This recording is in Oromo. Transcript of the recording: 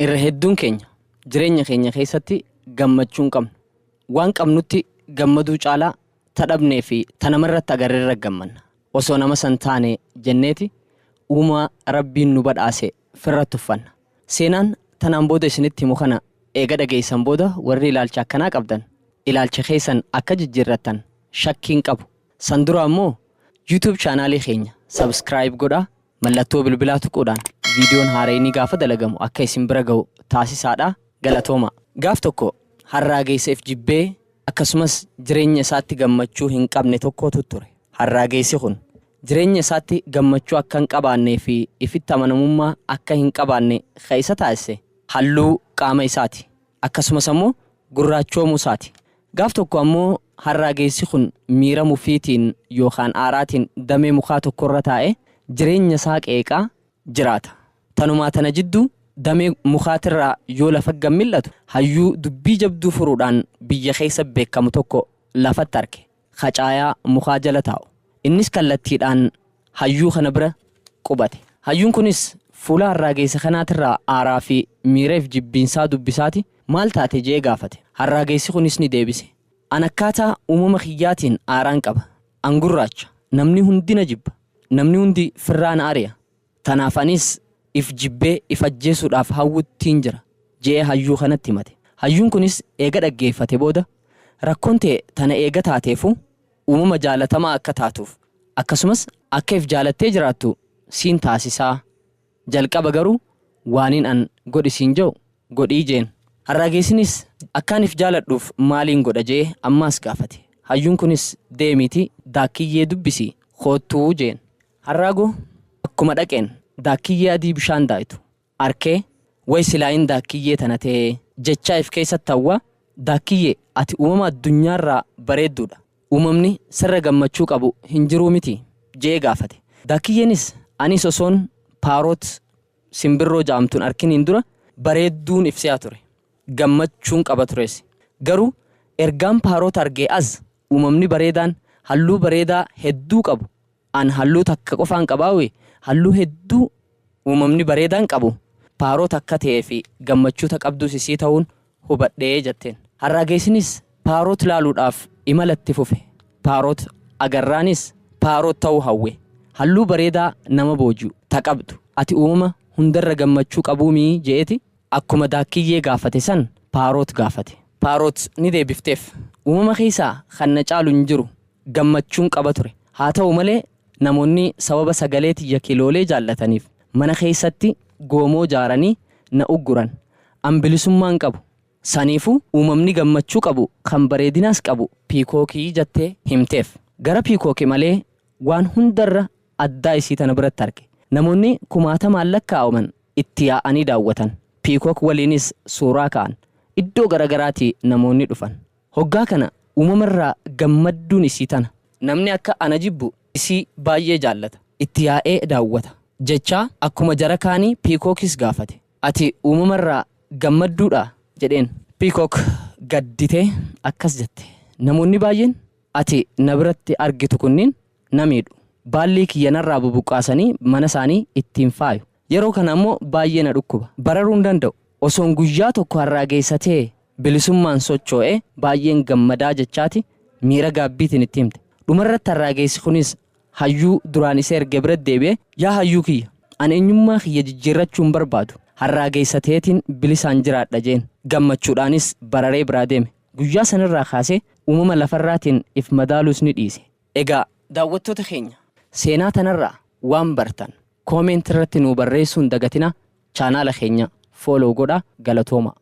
Irra hedduun keenya jireenya keenya keessatti gammachuu hin qabnu. Waan qabnutti gammaduu caalaa ta dhabnee fi ta namarratti agarrerra gammanna. Osoo nama san taane jenneeti uumaa Rabbiin nu badhaase firra tuffanna. Seenaan tanaan booda isinitti himu kana eega dhageessan booda warri ilaalcha akkanaa qabdan ilaalcha keessan akka jijjiirrattan shakkii hin qabu. San dura ammoo YouTube chaanaalii keenya subscribe godhaa, mallattoo bilbilaa tuquudhaan viidiyoon haarayni gaafa dalagamu akka isin bira gahu taasisaadha. Galatoomaa. Gaaf tokko harraageessa if jibbee akkasumas jireenya isaatti gammachuu hin qabne tokkootu ture. Harraageessi kun jireenya isaatti gammachuu akka hin qabaannee fi ifitti amanamummaa akka hin qabaanne ka isa taasise halluu qaama isaati. Akkasumas ammoo gurraachoomuu isaati. Gaaf tokko ammoo harraageessi kun miira mufiitiin yookaan aaraatiin damee mukaa tokkorra taa'ee jireenya isaa qeeqaa jiraata. Tanumaa tana jidduu damee mukaatirraa yoo lafa gad mil'atu hayyuu dubbii jabduu furuudhaan biyya keessa beekamu tokko lafatti arke. Ka caayaa mukaa jala taa'u. Innis kallattiidhaan hayyuu kana bira qubate. Hayyuun kunis fuula harraageessa kanaatirraa aaraa fi miira if jibbiinsaa dubbisaati maal taate je'ee gaafate. Harraageessi kunis ni deebise. An akkaataa uumama kiyyaatiin aaraan qaba. An gurraacha. Namni hundi na jibba. Namni hundi firraa na ari'a. Tanaaf anis if jibbee if ajjeesuudhaaf hawwuttiin jira je'ee hayyuu kanatti himate. Hayyuun kunis eega dhaggeeffate booda rakkoon tee tana eega taateefuu uumama jaalatamaa akka taatuuf akkasumas akka if jaalattee jiraattu siin taasisaa. Jalqaba garuu waanin an godhi siin je'u godhii jeen. Harraageessinis akkaan if jaaladhuuf maaliin godha je'ee ammaas gaafate. Hayyuun kunis deemiiti daakkiyyee dubbisii koottuu jeen. Harraagoo akkuma dhaqeen daakkiyyee adii bishaan daaytu arkee way silaayin daakkiyyee tana ta'ee jechaa if keessatti hawwaa daakkiyyee ati uumama addunyaarraa bareedduudha. Uumamni sirra gammachuu qabu hin jiruu miti? je'ee gaafate. Daakkiyyeenis anis osoon parrot simbirroo ja'amtun arkiniin dura bareedduun if se'a ture. Gammachuun qaba tures. Garuu ergaan parrot argee as uumamni bareedaan halluu bareedaa hedduu qabu an halluu takka qofaan qabaawi halluu hedduu uumamni bareedaan qabu parrot akka ta'ee fi gammachuu ta qabdus isii ta'uun hubadhee jetteen. Harraageessinis parrot laaluudhaaf imala itti fufe. Parrot agarraanis parrot ta'uu hawwe. Halluu bareedaa nama booji'u ta qabdu. Ati uumama hundarra gammachuu qabuumii je'eeti akkuma daakkiyyee gaafate san parrot gaafate. Parrot ni deebifteef. Uumama keessaa kan na caalu hin jiru. Gammachuun qaba ture. Haa ta'u malee namoonni sababa sagalee tiyya kiloolee jaallataniif mana keessatti goomoo jaaranii na ugguran. An bilisummaa hin qabu. Saniifuu uumamni gammachuu qabu kan bareedinaas qabu peacockii jettee himteef. Gara peacock malee waan hundarra addaa isii tana biratti arge. Namoonni kumaatamaan lakkaa'aman itti yaa'anii daawwatan. Peacock waliinis suuraa ka'an. Iddoo garagaraatii namoonni dhufan. Hoggaa kana uumamarraa gammadduun isii tana. Namni akka ana jibbu isii baay'ee jaallata. Itti yaa'ee daawwata. Jechaa akkuma jara kaanii peacockis gaafate. Ati uumamarraa gammadduudhaa? jedheen. Peacock gadditee akkas jette. Namoonni baay'een ati na biratti argitu kunniin na miidhu. Baallii kiyya narraa bubuqqaasanii mana isaanii ittiin faayu. Yeroo kana ammoo baay'ee na dhukkuba. Bararuu hin danda'u. Osoon guyyaa tokko harraageessatee bilisummaan sochoo'ee baay'een gammadaa jechaati miira gaabbiitiin itti himte. Dhumarratti harraageessi kunis hayyuu duraan isa erge bira deebi'ee yaa hayyuu kiyya ani eenyummaa kiyya jijjiirrachuu hin barbaadu. Harraageessateetiin bilisaan jiraadha jeen. Gammachuudhaanis bararee biraa deeme. Guyyaa sanirraa kaasee uumama lafarraatiin if madaaluus ni dhiise. Egaa daawwattoota keenya seenaa tanarraa waan bartan comment irratti nuu barreessuu hin dagatinaa chaanaala keenya follow godhaa galatooma.